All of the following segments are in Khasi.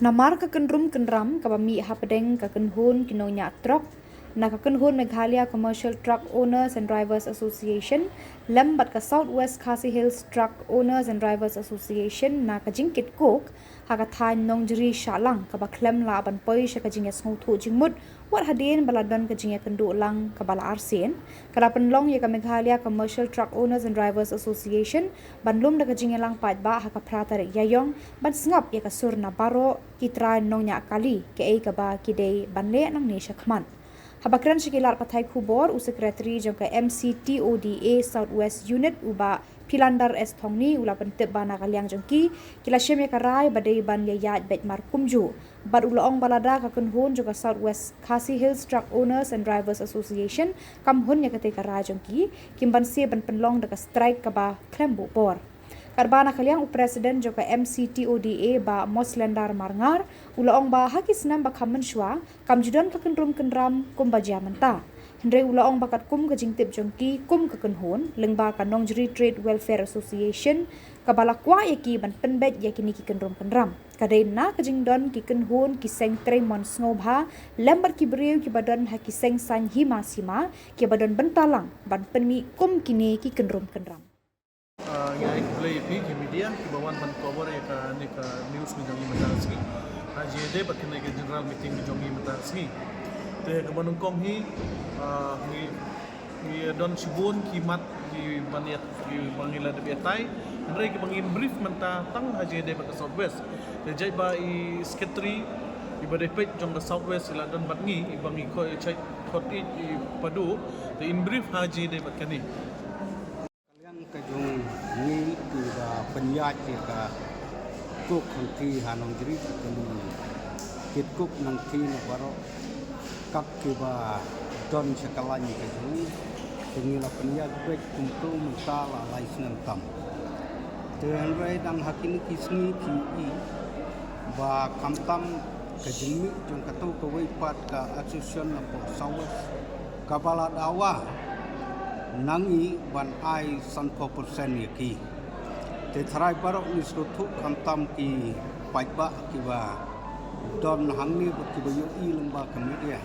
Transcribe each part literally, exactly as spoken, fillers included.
Namar ka kynrum kynram kaba mih hapdeng ka kynhun ki nongñiah trok na ka kynhun Meghalaya Commercial Truck Owners and Drivers Association lem bad ka South West Khasi Hills Truck Owners and Drivers Association na ka jingkit kuk ha ka thaiñ Nongjri Shahlang kaba khlem lah ban poi sha ka jingïasngewthuh jingmut wat hadien ba la don ka jingïakynduh lang kaba la arsien, ka la pynlong ïa ka Meghalaya Commercial Truck Owners and Drivers Association ban lum da ka jingïalang paidbah ha ka phra tarik Ïaïong ban sngap ïa ka sur na baroh ki trai nongñiah kali kaei kaba ki dei ban leh nangne shakhmat. Haba kren sha ki lad pathai khubor, u Secretary jong ka M C T O D A South West Unit, u Bah Philander S Thongni, u la pyntip ba na ka liang jong ki, ki la shim ïa ka rai ba dei ban ïaïaid beit mar kumjuh. Bad u la ong ba lada ka kynhun jong ka South West Khasi Hills Truck Owners and Drivers Association kam hun ïa katei ka rai jong ki, kim banse ban pynlong da ka strike kaba khlem buh por. Katba na ka liang u President jong ka M C T O D A, Bah Moslendar Marngar, u la ong ba ha ki snem ba kham mynshuwa kam ju don ka kynrum kynram kumba jia mynta. Hynrei u la ong ba katkum ka jingtip jong ki kum ka kynhun lyngba ka Nongjri Trade Welfare Association kaba la kwah ïa ki ban pynbeit ïa kine ki kynrum kynram, ka dei na ka jingdon ki kynhun ki seng trei mon sngewbha lem bad ki briew kiba don ha ki seng saiñ hima sima kiba don bynta lang ban pynmih kum kine ki kynrum kynram. Ah, ngi ai khublei ïa phi ki media kiba wan ban cover ïa kane ka news ka jong ngi mynta ka sngi. Ha jingïadei bad kane ka general meeting ka jong ngi mynta ka sngi. Te kaba nyngkong hi, ah, ngi, ngi don shibun ki mat kiba ngi, kiba ngi la dep ïatai. Hynrei kiba ngin brief mynta tang ha jingïadei bad ka South West. Te jait ba i secretary iba dei peit jong ka South West i la don bad ngi, iba ngi khot, i chait khot i, i Padu, te in brief ha jingïadei bad kane. Ka liang ka jong ngi kiba pynïaid ïa ka kuk hangti ha Nongjri, ka kit kuk nangti na baroh kat kiba don sha ka lain ka jong ngi. Te ngi la pynïaid beit kumto mynta la lai snem tam. Te hynrei dang ha kine ki sngi phi ïohi ba khamtam ka jingmih jong kato kawei pat ka association na pdeng South West kaba la dawa na ngi ban ai sanphew percent ïa ki. Te tharai baroh ngi sngewthuh khamtam ki paidbah kiba don hangne bad kiba ïohi lyngba ka media.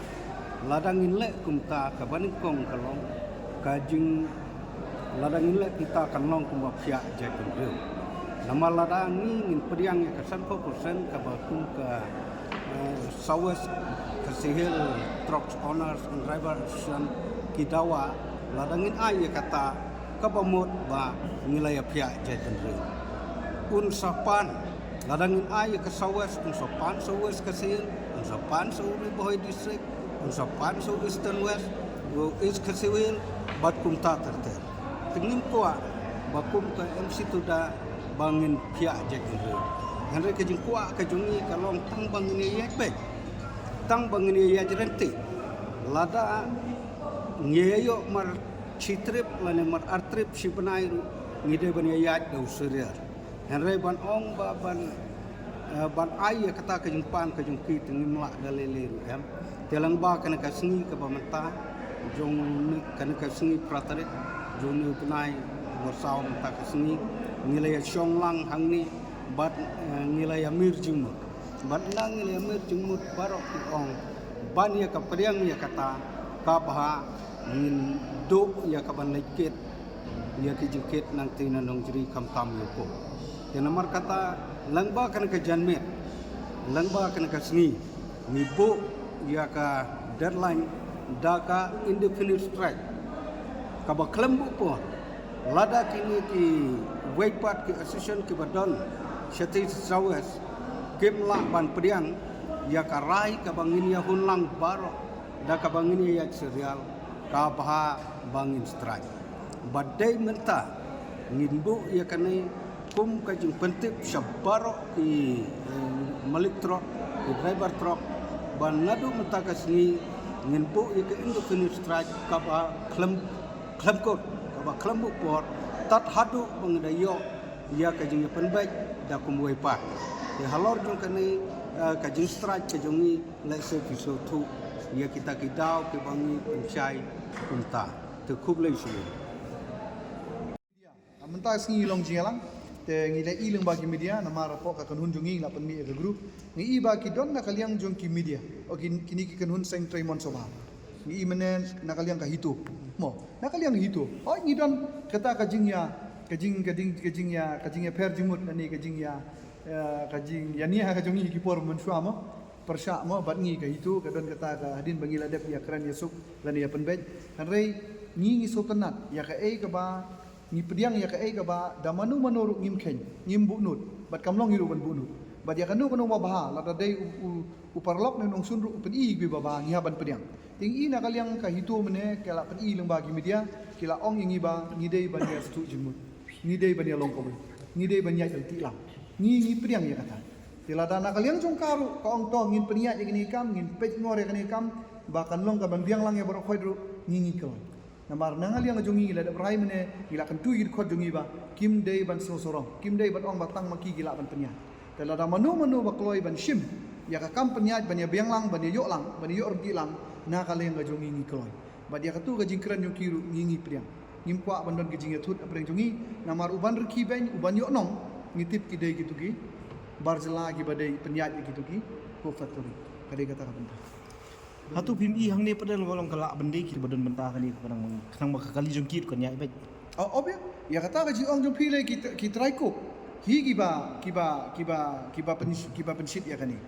Lada ngin leh kumta, kaba nyngkong ka long ka jing, lada ngin leh kumta kan long kumba phiah jaitbynriew. Namar lada ngi ngin pdiang ïa ka sanphew percent kaba kum ka, eh, South West Khasi Hills Truck Owners and Drivers Association ki dawa, lada ngin ai ïa kata, kaba mut ba ngi la ïa phiah jaitbynriew. Un sa pan, lada ngin ai ïa ka South West, un sa pan South West Khasi Hills, un sa pan South Ri Bhoi District, un sa pan South Eastern West, East Khasi Hills, bad kumta ter ter. Te ngim kwah ba kum ka M C Tuda ba ngin phiah jaitbynriew. Hynrei ka jingkwah ka jong ngi ka long tang ba ngin ïaid beit, tang ba ngin ïaid ryntih. Lada ngi ïoh mar shi trip lane mar ar trip shi bnai ruh ngi dei ban ïaid da u serial. Hynrei ban ong ba ban, eh, ban ai ïa kata ka jingpan ka jong ki te ngim lah da lei lei ruh em. Te lyngba kane ka sngi kaba mynta jong une, kane ka sngi phra tarik jong une u bnai ba saw mynta ka sngi ngi la ïa shong lang hangne bad, eh, ngi la ïa mir jingmut. Bad na ngi la ïa mir jingmut baroh ki ong ban ïa ka pdiang ïa kata ka bha ngin duh ïa ka ban leit kit ïa ki jingkit nangtei na Nongjri khamtam ïa u Pop. Te namar kata lyngba kane ka janmiet, lyngba kane ka sngi ngi buh ïa ka deadline da ka indefinite strike kaba khlem buh por. Lada kine kiwei pat ki association kiba don shatei South West kim lah ban pdiang ïa ka rai kaba ngin ïa hun lang baroh da kaba ngin ïa ïaid serial, ka bha ba ngin strike. Bad dei mynta ngin buh ïa kane kum ka jingpyntip sha baroh ki, eh, malik trok, ki driver trok, ba naduh mynta ka sngi ngin buh ïa ka indefinite strike kaba khlem, khlem kut, kaba khlem buh por, tad haduh ba ngi da ïoh ïa ka jingïapynbeit da kumwei pat. Te halor jong kane, eh, ka jingstrike ka jong ngi, lehse phi sngewthuh ïa kita ki daw kiba ngi pynshai kumta. Te khublei shibun. Mynta ka sngi long jingïalang, Te ngi la i lyngba ki media, namar hapoh ka kynhun jong ngi la pynmih ïa ka group. Ngi i ba ki don na ka liang jong ki media. O ki, kine ki kynhun seng trei mon sobha. Ngi i mynne na ka liang ka HITO. Mo, na ka liang HITO. Hooid ngi don kata ka jingïa, ka jing, ka jing, ka jingïa, ka jingïapher jingmut lane ka jingïa, eh, ka jingïania ka jong ngi ki por mynshuwa mo. Pyrshah mo bad ngi ka HITO, ka don kata ka hadien ba ngi la dep ïakren ïasuk lane ïapynbeit. Hynrei ngi ngi sngewtynnat ïa kaei kaba ngi pdiang, ïa kaei kaba da mano mano ruh ngim kheiñ, ngim buhnud, bad kam long ngi ruh ban buhnud. Bad ïa kano kano ba bha, lada dei u, u, u paralok ne u nongshun ruh u pyni ïa kiba bha, ngi hap ban pdiang. Te ngi i na ka liang ka HITO mynne, ka la pyni lyngba ki media, ki la ong ïa ngi ba ngi dei ban ïa sdang jingmut, ngi dei ban ïa long kawei, ngi dei ban ïa ïaid ryntih lang. Ngi ngi pdiang ïa kata. Te lada na ka liang jong ka ruh ka ong to ngin pynïaid ïa kane ka kam, ngin peit ngor ïa kane ka kam, ba kan long ka ban biang lang ïa baroh khoit ruh, ngi ngi kloi. Namar na ka liang jong ngi la dep rai mynne, ngi la kyntu ïa ki dkhot jong ngi ba kim dei ban sngewsarong, kim dei ban ong ba tang ma ki ki lah ban pynïaid. Te lada mano mano ba kloi ban shim ïa ka kam pynïaid, ban ïa biang lang, ban ïa ïoh lang, ban ïa ïoh ryntih lang, na ka liang jong ngi ngi kloi. Bad ïa katu ka jingkren jong ki ruh ngi ngi pdiang. Ngim kwah ban don ka jingïathuh hapdeng jong ngi, namar u ban rkhie beiñ, u ban ïoh nong, ngi tip ki dei kitu ki bar jylla kiba dei pynïaid ïa kitu ki coke factory. Ka dei kata ka bynta. Hato phim i hangne pat lada ka long ka lah ban dei kiba don bynta kane, khnang ba ka kali jong ki kan ïaid beit. Oh, obvious. Ïa kata ka jingong jong phi lei ki, ki trai coke. Hi kiba, kiba, kiba, kiba pyn, kiba pynshit ïa kane.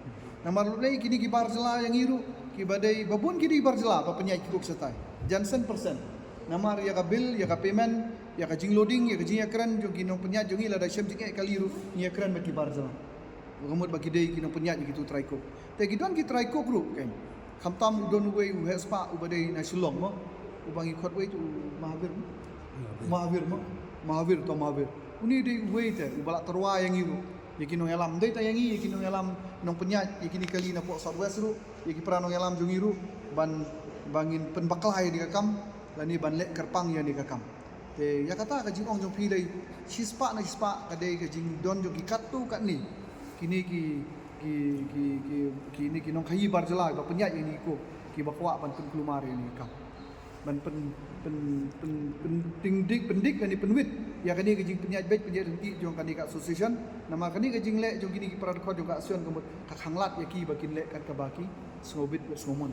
Namar lei kine ki bar jylla ïa ngi ruh, kiba dei, ba bun ki dei bar jylla ba pynïaid ki coke shatai. Jan san percent. Namar ïa ka bill, ïa ka payment, ïa ka jingloading, ïa ka jingïakren jong ki nongpynïaid jong ngi, lada shem jingeh kali ruh, ngi ïakren bad ki bar jylla. Ka mut ba ki dei ki nongpynïaid ïa kitu trai coke. Te ki don ki trai coke ruh, kan. Khamtam u don uwei u heh spah uba dei na Shillong mo. Uba ngi khot uwei tu u Mahavir mo. Mahavir mo. Mahavir to Mahavir. Une dei uwei te uba la tyrwa ïa ngi ruh. Ïa ki nongïalam. Dei ta ïa ngi, ïa ki nongïalam nongpynïaid, ïa kine kali napoh South West ruh, ïa ki para nongïalam jong ngi ruh, ban, ba ngin pynbakla ïa kane ka kam, lane ban leh kyrpang ïa kane ka kam. Te ïa kata ka jingong jong phi lei, shispah na shispah ka dei ka jingdon jong ki katto katne. Kine ki, ki, ki, ki, kine ki nongkhaïi bar jylla ba pynïaid ïa kine ki coke, kiba kwah ban pynkulmar ïa kane ka kam. Ban pyn, pyn, pyn, pyndik, pyndik lane pynwit ïa kane ka jingpynïaid beit pynïaid ryntih jong kane ka association. Namar kane ka jingleh jong kine ki para dkhot jong ka association ka mut ka khanglad ïa ki ba kin leh kat kaba ki sngewbit bad sngewmon.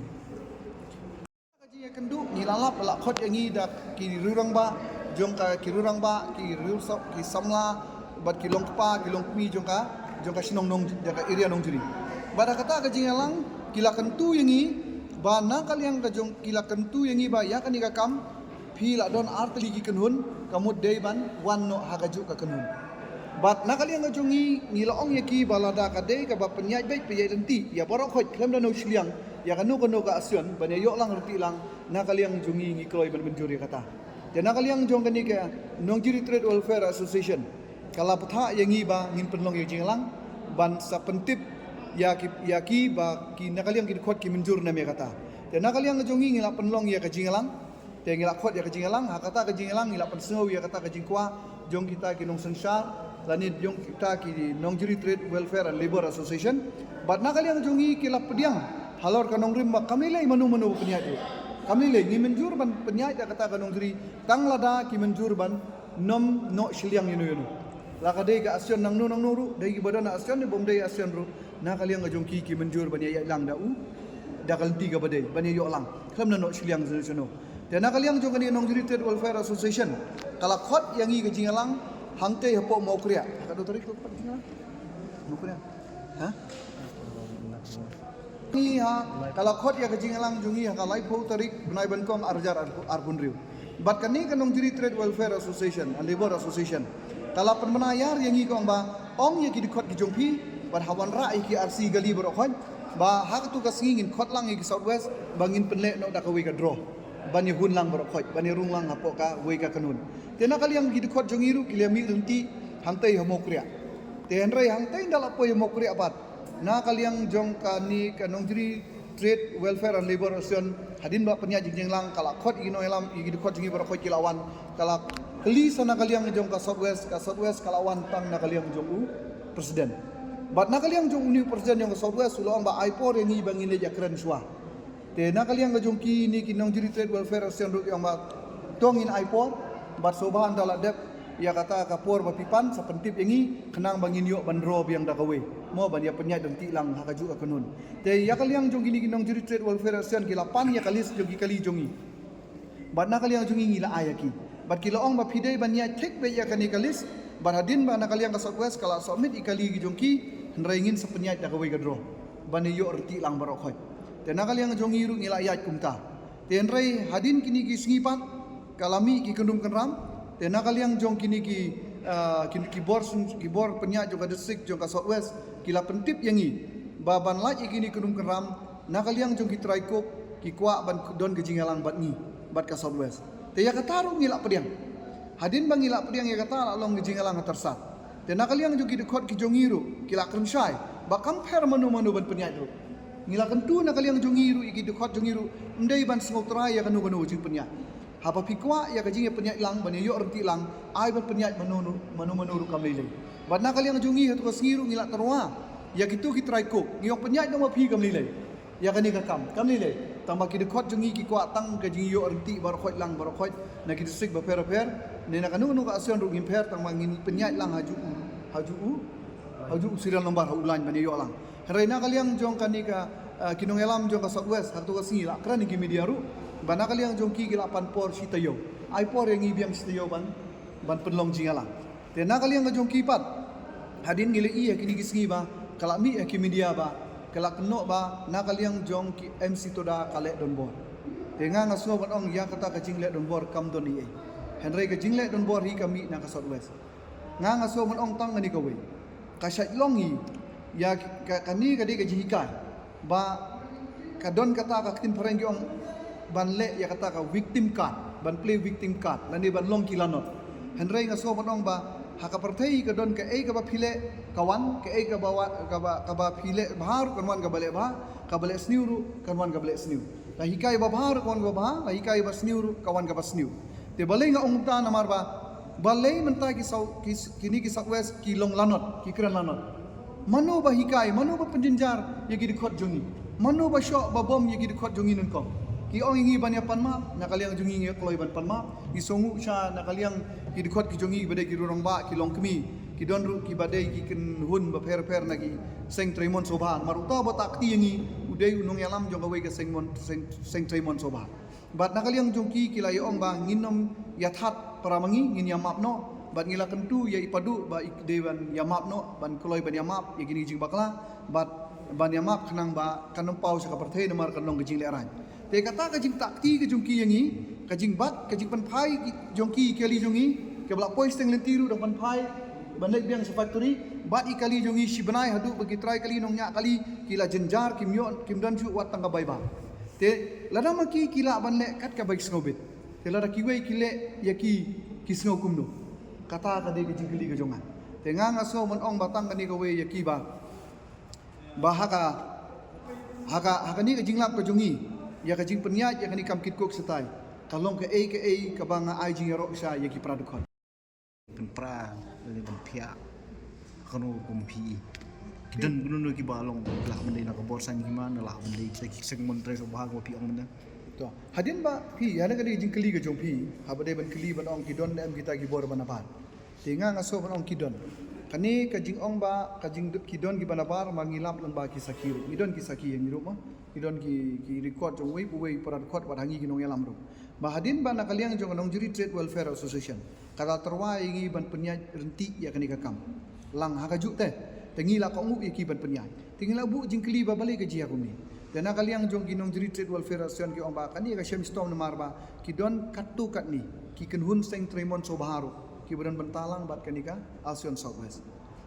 Ka jingïakynduh ngi la lap, la khot ïa ngi da ki riewrangbah jong ka, ki riewrangbah, ki riew sa, ki samla bad ki longkpa, ki longkmie jong ka, jong ka shnong Nong, jong ka area Nongjri. Bad ha kata ka jingïalang ki la kyntu ïa ngi ba na ka liang ka jong, ki la kyntu ïa ngi ba ïa kane ka kam phi la don artylli ki kynhun, ka mut dei ban wan noh ha kajuh ka kynhun. Bad na ka liang ka jong ngi, ngi la ong ïa ki ba lada ka dei kaba pynïaid beit pynïaid ryntih ïa baroh khoit khlem da nongshiliang ïa kano kano ka association ban ïa ïoh lang ryntih lang, na ka liang jong ngi ngi kloi ban mynjur ïa kata. Te na ka liang jong kane ka Nongjri Trade Welfare Association ka la bthah ïa ngi ba ngin pynlong ïa ka jingïalang ban sa pyntip ïa ki, ïa ki ba ki na ka liang ki dkhot ki mynjur ne em ïa kata. Te na ka liang jong ngi ngi la pynlong ïa ka jingïalang. Te ngi la khot ïa ka jingïalang, ha kata ka jingïalang ngi la pynsngew ïa kata ka jingkwah jong kita ki nongsynshar lane jong kita ki Nongjri Trade Welfare and Labour Association. Bad na ka liang jong ngi ki la pdiang halor ka nongrim ba kam lei lei mano mano ba pynïaid ruh. Kam lei lei, ngi mynjur ban pynïaid da kata ka nongrim tang lada ki mynjur ban nym noh shiliang ïano ïano. La ka dei ka association nangno nangno ruh, dei kiba don association ne bym dei association ruh, na ka liang ka jong ki ki mynjur ban ïa ïaid lang da u, da ka lynti kaba dei ban ïa ïoh lang khlem da noh shiliang shano shano. Te na ka liang jong kane Nongjri Trade Welfare Association ka la khot ïa ngi ka jingïalang hangtei hapoh Mawkriah. Ha katno tarik ka khot jingïalang? Mawkriah. Ha? Ngi ha, ka la khot ïa ka jingïalang jong ngi ha ka laiphew tarik bnai Banyngkong arhajar arphew hynriew. Bad kane ka Nongjri Trade Welfare Association and Labour Association ka la pynbna ïar ïa ngi ka ong ba ong ïa ki dkhot ki jong phi bad ha wanrah ïa ki R C kali baroh khoit ba ha katu ka sngi ngin khot lang ïa ki South West ba ngin pynleh noh da kawei ka draw ban ïa hun lang baroh khoit, ban ïa rung lang hapoh kawei ka kynhun. Te na ka liang ki dkhot jong ngi ruh ki la mih ryntih hangtei ha Mawkriah. Te hynrei hangtei ynda la poi ha Mawkriah pat, na ka liang jong kane ka Nongjri Trade Welfare and Labour Association, hadien ba pynïaid jingïalang ka la khot ïa ki nongïalam, ïa ki dkhot jong ngi baroh khoit ki la wan, ka la kylli sa na ka liang jong ka South West, ka South West ka la wan tang na ka liang jong u president. Bad na ka liang jong une u president jong ka South West u la ong ba ai por ïa ngi ba ngin leit ïakren shuwa. Te na ka liang ka jong kine ki Nongjri Trade Welfare Association ruh ki ong ba to ngin ai por, bad shuwa ynda la dep Ïa kata ka por ba phi pan sa pyntip ïa ngi khnang ba ngin ïoh ban draw biang da kawei, mo ban ïa pynïaid ryntih lang ha kajuh ka kynhun. Te ïa ka liang jong kine ki nongjri Trade Welfare Association ki la pan ïa ka list jong ki kali jong ngi. Bad na ka liang jong ngi ngi la ai ïa ki. Bad ki la ong ba phi dei ban ïaid thik beit ïa kane ka list. Bad hadien ba na ka liang ka South West ka la submit ïa ki kali ki jong ki, hynrei ngin sa pynïaid da kawei ka draw ban ïoh ryntih lang baroh khoit. Te na ka liang jong ngi ruh ngi la ïaid kumta. Te hynrei hadien kine ki sngi pat ka la mih ki kyndrum kynram. Te na ka liang jong kine ki, ah, ki, ki bor syn-, ki bor pynïaid jong ka district jong ka South West ki la pyntip ïa ngi ba ban lait ïa kine ki kyndrum kynram na ka liang jong ki trai coke ki kwah ban don ka jingïalang bad ngi, bad ka South West. Te ïa kata ruh ngi la pdiang. Hadien ba ngi la pdiang ïa kata la long ka jingïalang ha tarsar. Te na ka liang jong ki dkhot ki jong ngi ruh ki la kren shai ba kam pher mano mano ban pynïaid ruh. Ngi la kyntu na ka liang jong ngi ruh ïa ki dkhot jong ngi ruh, ym dei ban sngewtrai ïa kano kano ka jingpynïaid. Haba phi kwah ïa ka jingïapynïaid lang ban ïoh ryntih lang, ai ban pynïaid mano mano, mano mano ruh kam lei lei. Bad na ka liang jong ngi hato ka sngi ruh ngi la tyrwa ïa kito ki trai coke, ngi ong pynïaid noh ma phi kam lei lei. Ïa kane ka kam kam lei lei. Tang ba ki dkhot jong ngi ki kwah tang ka jingïoh ryntih baroh khoit lang baroh khoit na ki district bapher bapher. Ne na kano kano ka association ruh ngim pher, tang ba ngin pynïaid lang ha juh u, ha juh u, ha juh u serial number ha u line ban ïoh lang. Hynrei na ka liang jong kane ka, ah, ki nongïalam jong ka South West, hato ka sngi la kren ki media ruh ba na ka liang jong ki ki la pan por shi taïew. Ai por ïa ngi biang shi taïew ban, ban pynlong jingïalang. Te na ka liang ka jong ki pat, hadien ngi la ïohi ha kine ki sngi ba ka la mih ha ki media ba ka la kynnoh ba na ka liang jong ki M C Toda ka leh donbor. Te nga nga sngew ban ong ïa kata ka jingleh donbor kam don ei ei. Hynrei ka jingleh donbor hi ka mih na ka South West. Nga nga sngew ban ong tang kane kawei. Ka shait long hi ïa ka, kane ka dei ka jinghikai ba ka don kata ka ktien phareng ki ong ban leh ïa kata ka victim card, ban play victim card lane ban long ki lanot. Hynrei nga sngew ban ong ba ha ka pyrthei ka don kaei kaba phi leh ka wan, kaei kaba wa-, kaba, kaba phi leh bha ruh kan wan kaba leh bha, kaba leh sniew ruh kan wan kaba leh sniew. Ka hikai ba bha ruh ka wan kaba bha, ka hikai ba sniew ruh ka wan kaba sniew. Te balei nga ong kumta namar ba balei mynta ki South, ki, kine ki South West ki long lanot, ki kren lanot? Mano ba hikai, mano ba pynjynjar ïa ki dkhot jong ngi? Mano ba shoh ba bom ïa ki dkhot jong ngi nyngkong? Ki ong ïa ngi ban ïa pan map, na ka liang jong ngi ngi kloi ban pan map. Ngi sngewnguh sha na ka liang ki dkhot ki jong ngi ba dei ki rangbah, ki longkmie, ki don ruh kiba dei ki kynhun bapher bapher na ki seng treimon sngewbha. Namar uta ba takti ïa ngi u dei u nongïalam jong kawei ka seng mon, seng, seng treimon sngewbha. Bad na ka liang jong ki ki la ïa ong ba ngin ym ïa that para ma ngi, ngin ïa map noh. Bad ngi la kyntu ïa i Paduh ba i dei ban ïa map noh, ban kloi ban ïa map ïa kine ki jingbakla. Bad ban ïa map khnang ba kan ym paw sha ka pyrthei namar kan long ka jinglehrain. Te kata ka jingtakti ka jong ki ïa ngi, ka jingbat, ka jingpynphai ki jong ki ïa ki kali jong ngi, kaba la poi sha teng lynti ruh dang pynphai ban leit biang sha factory, bad ïa ki kali jong ngi shi bnai haduh ba ki trai kali nongñiah kali ki la jynjar, kim ïoh, kim don shuh wat tang ka bai bam. Te lada ma ki ki lah ban leh kat kaba ki sngewbit, te lada kiwei ki leh ïa ki, ki sngew kumno? Kata ka dei ka jingkylli ka jong nga. Te nga nga sngew ban ong ba tang kane kawei ïa ki ba, ba ha ka, ha ka, ha kane ka jinglap ka jong ngi ïa ka jingpynïaid ïa kane ka kam kit coke shatai, ka long kaei kaei kaba nga ai jingïaroh sha ïa ki para dkhot. Pynpra, lane pynphiah. Kano kum phi. Ki don kano kano kiba long, lah ban dei na ka bor saiñ hima, lah ban dei kita ki seng mon trai sngewbha kaba phi ong mynta. To, hadien ba phi, ïa na kane ka jingkylli ka jong phi, haba dei ban kylli ban ong ki don ne em kita ki bor ba nabar. Te nga nga sngew ban ong ki don. Kane ka jingong ba ka jing ki don kiba nabar, ma ngi lap lyngba ki sakhi ruh. Ngi don ki sakhi ïa ngi ruh ma. Ngi don ki, ki record jong uwei pa uwei para dkhot bad ha ngi ki nongïalam ruh. Ba hadien ba na ka liang jong ka Nongjri Trade Welfare Association ka la tyrwa ïa ngi ban pynïaid ryntih ïa kane ka kam lang ha kajuh te, te ngi la kohnguh ïa ki ban pynïaid. Te ngi la buh jingkylli ba balei ka jia kumne. Te na ka liang jong ki Nongjri Trade Welfare Association ki ong ba kane ka shem shitom namar ba ki don katto katne ki kynhun seng treimon sngewbha ruh kiba don bynta lang bad kane ka Association South West.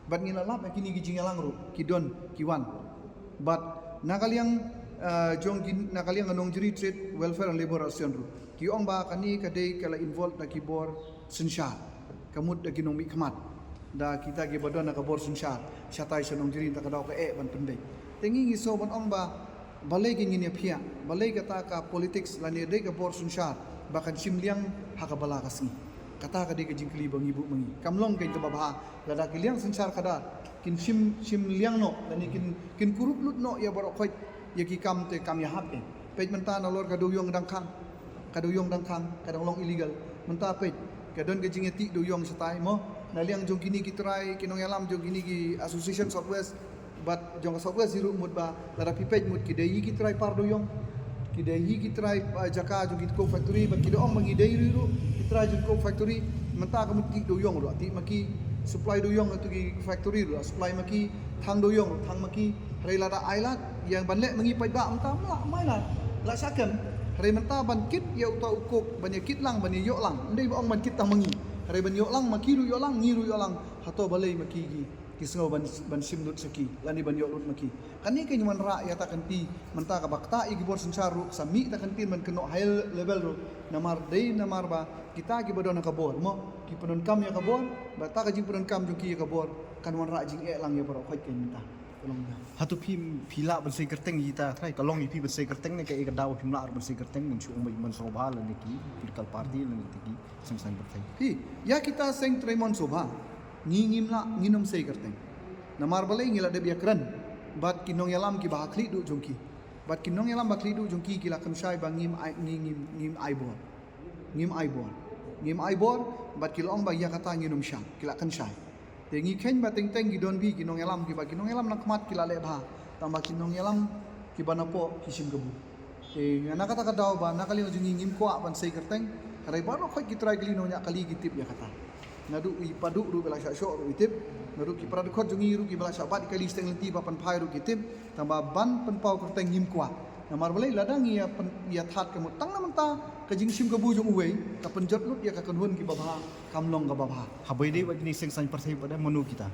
Bad ngi la lap ïa kine ki jingïalang ruh ki don ki wan. Bad na ka liang, eh, jong ki, na ka liang ka Nongjri Trade Welfare and Labour Association ruh ki ong ba kane ka dei ka la involve na ki bor synshar. Ka mut da ki nongmihkhmat, da kita kiba don na ka bor synshar shatai sha Nongjri, ta ka daw ka eh ban pynbeit. Te ngi ngi sngew ban ong ba balei ki ngin ïa phiah, balei kata ka politics lane dei ka bor synshar ba kan shim liang ha kaba la ka sngi. Kata ka dei ka jingkylli ba ngi buh ma ngi. Kam long ka kaba bha lada ki liang synshar khadar kin shim, shim liang noh lane kin, kin kurup lut noh ïa baroh khoit ïa ki kam, te kam ïahap eh. Peit mynta nalor ka dewïong dang khang, ka dewïong dang khang, ka dang long illegal. Mynta peit Ka don ka jingïatih dewïong shatai mo. Na liang jong kine ki trai, ki nongïalam jong kine ki association South West, bad jong ka South West hi ruh mut ba lada phi peit mut ki dei hi ki trai par dewïong. Ki dei hi ki trai, ah, jaka jong ki coke factory, bad ki da ong ba ngi dei ruh ruh ki trai jong coke factory. Mynta ka mut tih dewïong ruh, tih ma ki, supply dewïong ïa tu ki factory ruh, supply ma ki, thang dewïong ruh, thang ma ki. Hynrei lada ai lad ïa ban leh ma ngi paidbah mynta, ym lah, ym ai lad. Lah shah kem. Hynrei mynta ban kit ïa uta u coke, ban ïa kit lang, ban ïa ïoh lang. Ym dei ba ong ban kit tang ma ngi. Hynrei ban ïoh lang, ma ki ruh ïoh lang, ngi ruh ïoh lang. Hato balei ma ki ki, ki sngew ban, ban shim lut sha ki, lane ban ïoh lut ma ki. Kane ka ngi wanrah ïa ta ka kynti mynta kaba ktah ïa ki bor synshar ruh, sa mih ta ka kynti ban kynnoh high level ruh. Namar dei namar ba kita kiba don ha ka bor mo, ki pyndonkam ïa ka bor, bad ta ka jingpyndonkam jong ki ïa ka bor kan wanrah jingeh lang ïa baroh khoit ka mynta. Ka long ïa. Hato phi, phi lah ban sei kyrteng ïa kita, trai, ka long ïa phi ban sei kyrteng ne kaei ka daw phim lah ban sei kyrteng, ban shu ong ba man sngewbha lane ki political party lane kita ki seng saiñ pyrthei. Phi, ïa kita seng trai mon sngewbha, ngi ngim lah, ngin ym sei kyrteng. Namar balei, ngi la dep ïakren bad ki nongïalam kiba ha khlieh duh jong ki. Bad ki nongïalam ba khlieh duh jong ki ki la kynshai ba ngim ai, ngi ngim, ngim ai bor. Ngim ai bor. Ngim ai bor, bad ki la ong ba ïa kata ngin ym shah, ki la kynshai. Te ngi kheiñ ba teng teng ki don bha ki nongïalam, kiba ki nongïalam na khmat ki la leh bha, tangba ki nongïalam kiba napoh ki shim kabu. Te na kata ka daw ba na ka liang jong ngi ngim kwah ban sei kyrteng, hynrei baroh khoit ki trai kylli nongñiah kali ki tip ïa kata. Naduh i Paduh ruh ba la shah shoh ruh i tip, naduh ki para dkhot jong ngi ruh kiba la shah bat ïa kali shiteng lynti ba pynphai ruh ki tip, tangba ban pynpaw kyrteng ngim kwah. Namar balei, lada ngi ïa pyn, ïa thad ka mut tang na mynta ka jingshim kabu jong uwei ka pynjot lut ïa ka kynhun kiba bha, kam long kaba bha. Haba ïadei bad kine seng saiñ pyrthei pat, mano kita?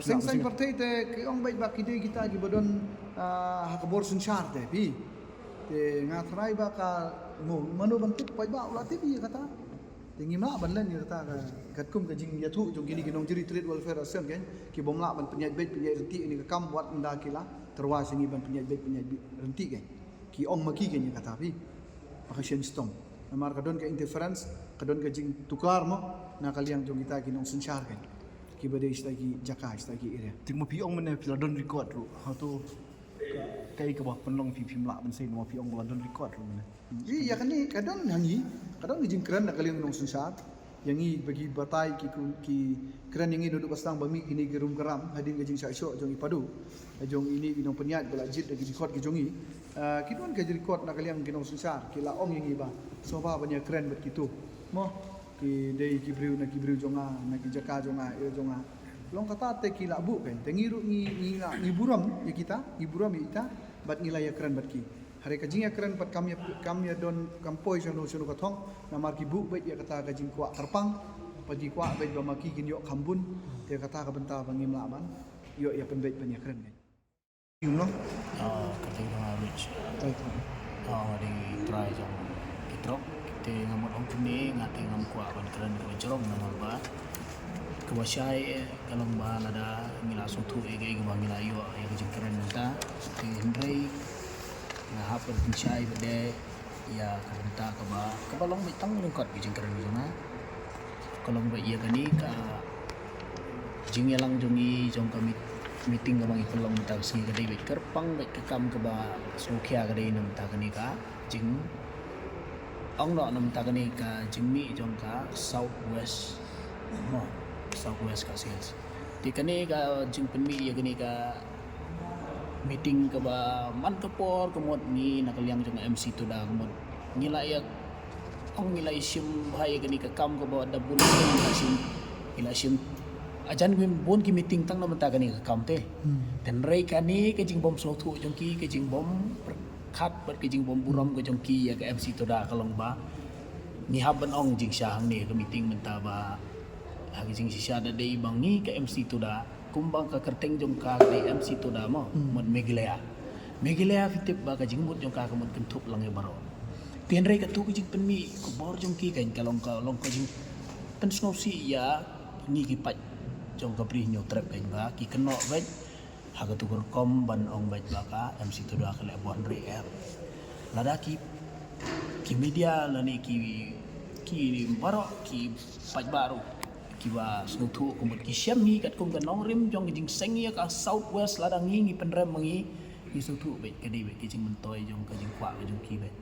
Seng saiñ pyrthei te ki ong beit ba ki dei kita kiba don, ah, ha ka bor synshar te phi. Te nga tharai ba ka mo, mano ban tip, paidbah u la tip ïa kata. Te ngim lah ban len ïa kata ka, katkum ka jingïathuh jong kine ki nongjri Trade Welfare Association kein, ki bym lah ban pynïaid beit pynïaid ryntih ïa kane ka kam wat ynda ki la tyrwa sha ngi ban pynïaid beit pynïaid beit ryntih kein. Ki ong ma ki kein ïa kata phi. Ba ka shen stom. Namar ka don ka interference, ka don ka jingtuklar mo, na ka liang jong kita ki nongsynshar kein, kiba dei shatai ki jaka, shatai ki area. Te ma phi ong mynne phi la don record ruh, hato kaei kaba pynlong phi phim lah ban sei, namar phi ong ba la don record ruh mynne? Ïa kane ka don ha ngi, ka don ka jingkren na ka liang nongsynshar. Ïa ngi ba ki batai ki, ki kren ïa ngi naduh ba sdang ba mih kine ki rum ka ram hadien ka jingshah shoh jong i Paduh, jong ine i nongpynïaid ba la jied da ki record ki jong ngi. Ah, ki don ka jingrecord na ka liang ki nongsynshar, ki la ong ïa ngi ba sngewbha ban ïakren bad kito mo, ki dei ki briew na ki briew jong nga, na ki jaka jong nga, area jong nga. Long kata te ki la buh kein, te ngi ruh ngi, ngi la, ngi burom ïa kita, ngi burom ïa kita, bad ngi la ïakren bad ki. Hynrei ka jingïakren pat kam ïa, kam ïa don, kam poi shano shano ka thong, namar ki buh beit ïa kata ka jingkwah kyrpang, pat ki kwah beit ba ma ki kin ïoh kham bun, te kata ka bynta ba ngim lah ban ïoh ïa pynbeit ban ïakren beit. Ïa no? Ah, ka dei ka nga Rich. Ah, nga dei trai jong ki trok. Te nga mut ong kumne, nga te ngam kwah ban kren kaba jrong namar ba kaba shai ka long ba lada ngi la sngewthuh ïa kaei kaba ngi la ïoh ïa ka jingkren mynta. Te hynrei nga hap ban pynshai bad de ïa ka bynta kaba, kaba long beit tang lyngkot ka jingkren jong nga. Ka long beit ïa kane ka jingïalang jong ngi jong ka meet-, meeting kaba ngi pynlong mynta ka sngi ka dei beit kyrpang beit ka kam kaba sngewkhia ka dei na mynta kane ka jing, ong noh na mynta kane ka jingmih jong ka South West. Mo, South West Khasi Hills. Te kane ka jingpynmih ïa kane ka meeting kaba man ka por ka mut ngi na ka liang jong ka M C Tuda ka mut ngi la ïa ong ngi la ïa shim bha ïa kane ka kam kaba da bun ngi la shim, ngi la shim. Hajan ngi bun ki meeting tang na mynta kane ka kam te. Hynrei kane ka jingbym sngewthuh jong ki, ka jingbym pyrkhat bad ka jingbym burom ka jong ki ïa ka M C Tuda ka long ba ngi hap ban ong jingshisha hangne ka meeting mynta ba ha ka jingshisha da dei ba ngi ka M C Tuda kumba ka kyrteng jong ka ka dei M C Tuda mo, mut Meghalaya. Meghalaya phi tip ba ka jingmut jong ka ka mut kynthup lang ïa baroh. Te hynrei katu ka jingpynmih ka bor jong ki kan ka long, ka long ka jingpynsngewsih ïa ngi ki paid jong ka Bri Hynñiewtrep kan ba ki kynnoh beit ha katu ka rukom ban ong beit ba ka M C Tuda ka leh bor hynrei em. Lada ki, ki media lane ki, ki baroh ki paidbah ruh kiba sngewthuh ka mut ki shem hi katkum ka nongrim jong ka jingseng ïa ka South West, lada ngi ngi pynrem ma ngi, ngi sngewthuh beit ka dei beit ka jingmyntoi jong ka jingkwah ka jong ki beit.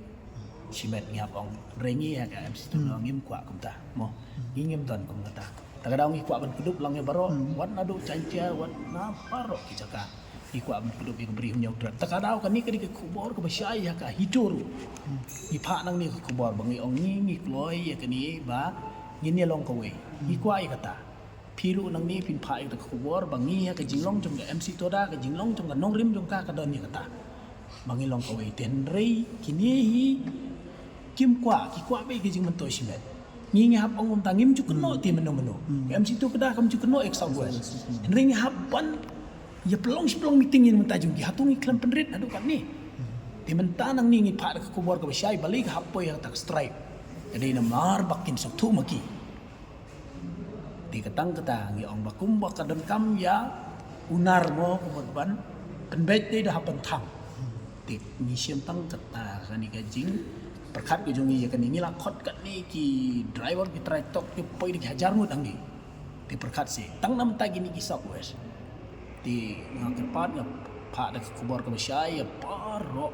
Shimet ngi hap ong, hynrei ngi ha ka M C Toda ngim kwah kumta mo. Ngi ngim don kumta. Ta ka daw ngi kwah ban kdup lang ïa baroh, wat naduh Jaintia, wat na baroh ki jaka. Ngi kwah ban kdup ïa ka Bri Hynñiewtrep. Ta ka daw kane ka dei ka khubor kaba shai ïa ka HITO ruh. Ngi phah nangne ka khubor ba ngi ong ngi, ngi kloi ïa kane ba ngin ïa long kawei. Ngi kwah ïa kata. Phi ruh nangne phin phah ïa kata ka khubor ba ngi ïa ka jinglong jong ka M C Toda, ka jinglong jong ka nongrim jong ka ka don ïa kata. Ba ngi long kawei, te hynrei kine hi kim kwah, ki kwah beit ka jingmyntoi shimet. Ngi, ngi hap ong kumta, ngim ju kynnoh te mynno mynno. Ka M C Toda kam ju kynnoh ïa ka South West. Hynrei ngi hap ban ïa pynlong shi pynlong meeting ïa mynta jong ki, hato ngi khlem pynrit haduh katne. Te mynta nangne ngi phah da ka khubor kaba shai, balei ka hap poi ha kata ka strike. Ka dei namar ba kin sngewthuh ma ki. Te ka tang kata ngi ong ba kumba ka donkam ïa u nar mo, kumba ban pynbeit te da hap ban thang. Te ngi shem tang kata, kane ka jingpyrkhat ka jong ngi ïa kane, ngi la khot katne ki driver, ki trai tok ki poi da ki hajar ngut hangne. Te pyrkhat seh, tang namar kine ki South West. Te nga kyrpad, nga phah da ka khubor kaba shai ïa baroh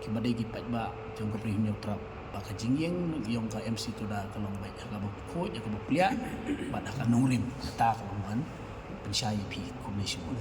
kiba dei ki paidbah jong ka Bri Hynñiewtrep ba ka jingïeng jong ka M C Toda ka long beit ha kaba khuid, ha kaba pliah, bad ha ka nongrim. Kata ka long ban pynshai ïa phi kumne shibun.